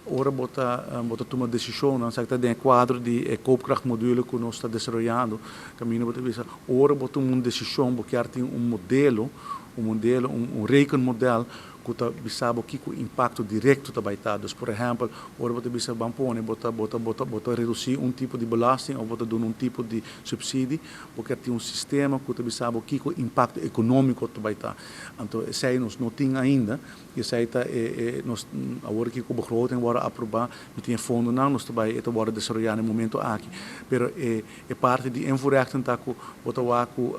Ora bo ta tuma desishon, esaki ta den kuadro di e koopkrachtmodule ku nos ta desaroyando, kaminda bo ta bisa, ora bo tuma un desishon, bo ke tin un modelo, un rekenmodel, ku ta bisa bo kiko impakto direkto ta bai ta. Dus, por ehèmpel, ora bo ta bisa ban pone, bo ta redusí un tipo di belasting òf bo ta duna un tipo di supsidio, bo ke tin un sistema ku ta bisa bo kiko impakto ekonómiko ta bai ta. Anto, esei nos no tin ainda, i esei ta nos awor ku e begroting a wòrdu aprobá, no tin fondonan, nos tambe ta wòrdu desaroyá na e momento aki. Pero e parti di invoerrechten ta ku bo ta wak ku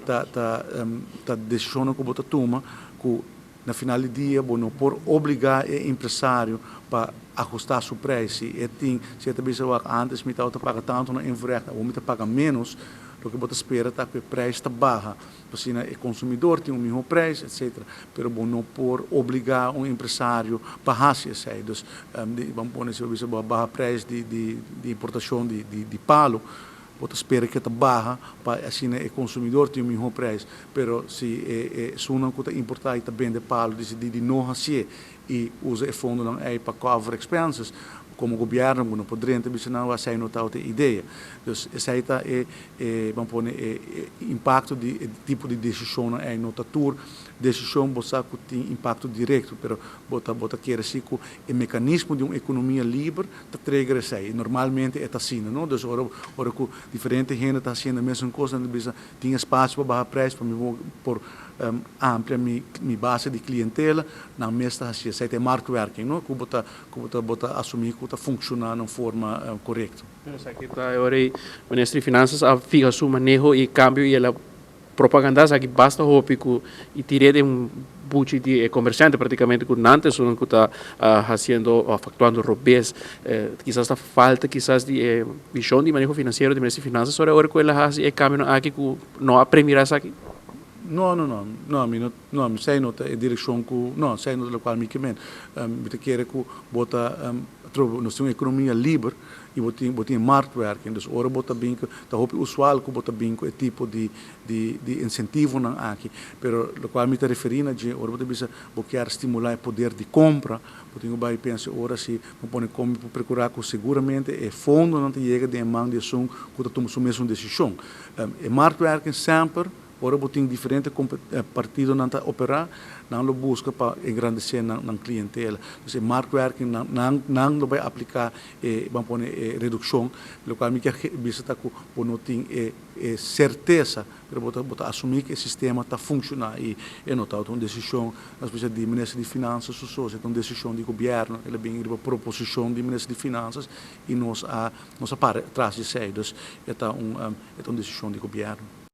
ta desishon ku bo ta tuma ku na final di dia bo no por obligá e empresario pa ahustá su preis. Si e tin, si e ta bisa wak antes mi tabata paga tantu na invoerrecht, awor mi ta paga menos, loke bo ta spera ta ku e preis ta baha. Asina e konsumidó tin un mihó preis, etc. Pero bo no por obligá un empresario pa hasi esei. Dus, ban pone si bo bisa bo baha preis di importashon di palu, bo ta spera ku e ta baha pa asina e konsumidó tin un mihó preis. Pero si e esunnan ku ta importá i ta bende palu disidí di no hasié i usa e fondonan ei pa cover expenses, komo gobièrnu no por drenta bisa nan esei no ta e idea. Dus esei ta e ban pone e impakto di e tipo di desishon ei. No ta tur desishon bo sa ku tin impakto direkto, pero bo ta kere si ku e mekanismo di un ekonomia liber ta trigger esei. Normalmente e ta asina, no? Dus ora ku diferente hende ta hasiendo e mesun kos, nan bisa tin espasio pa baha preis pa mi por amplia mi base di klientela, nan mes ta hasi esei. Ta marktwerking, no? Ku bo ta asumí ku ta funshoná na forma korekto. Esaki ta awor Minister di Finansa a fiha su maneho i kambio i el a propaganda aki basta hopi ku i tir'é den un buchi di komersiante práktikamente ku nan ta esun ku ta hasiendo òf aktuando robes. Kisas ta falta kisas di e vishon di maneho finansiero di Minister di Finansa sobre ora ku el a hasi e kambionan aki ku no a premira esaki? No, mi no, no, mi esei no ta e direkshon ku, no, esei no ta lokual mi ke men. Mi ta kere ku bo ta nos tin un ekonomia liber i bo tin marktwerking. Dus ora bo ta bin ku, ta hopi usual ku bo ta bin ku e tipo di insentivonan aki. Pero lokual mi ta referí na dje, ora bo ta bisa bo ke stimulá e poder di kompra, bo tin ku bai pensa ora si bo pone kon por prokurá ku seguramente e fondonan ta yega den man di esun ku ta tuma su mesun desishon. E marktwerking semper, ora bo tin diferente partidonan ta operá, nan lo buska pa engrandesé nan klientela. Dus e marktwerking nan lo bai apliká e ban pone e redukshon, lokual mi ke bisa ta ku bo no tin e sertesa, pero bo ta asumí ku e sistema ta funshoná i e no ta un desishon di Minister di Finansa su so, ta un desishon di gobièrnu, el a bin riba proposishon di Minister di Finansa i nos a para tras di esei. Dus e ta un desishon di gobièrnu.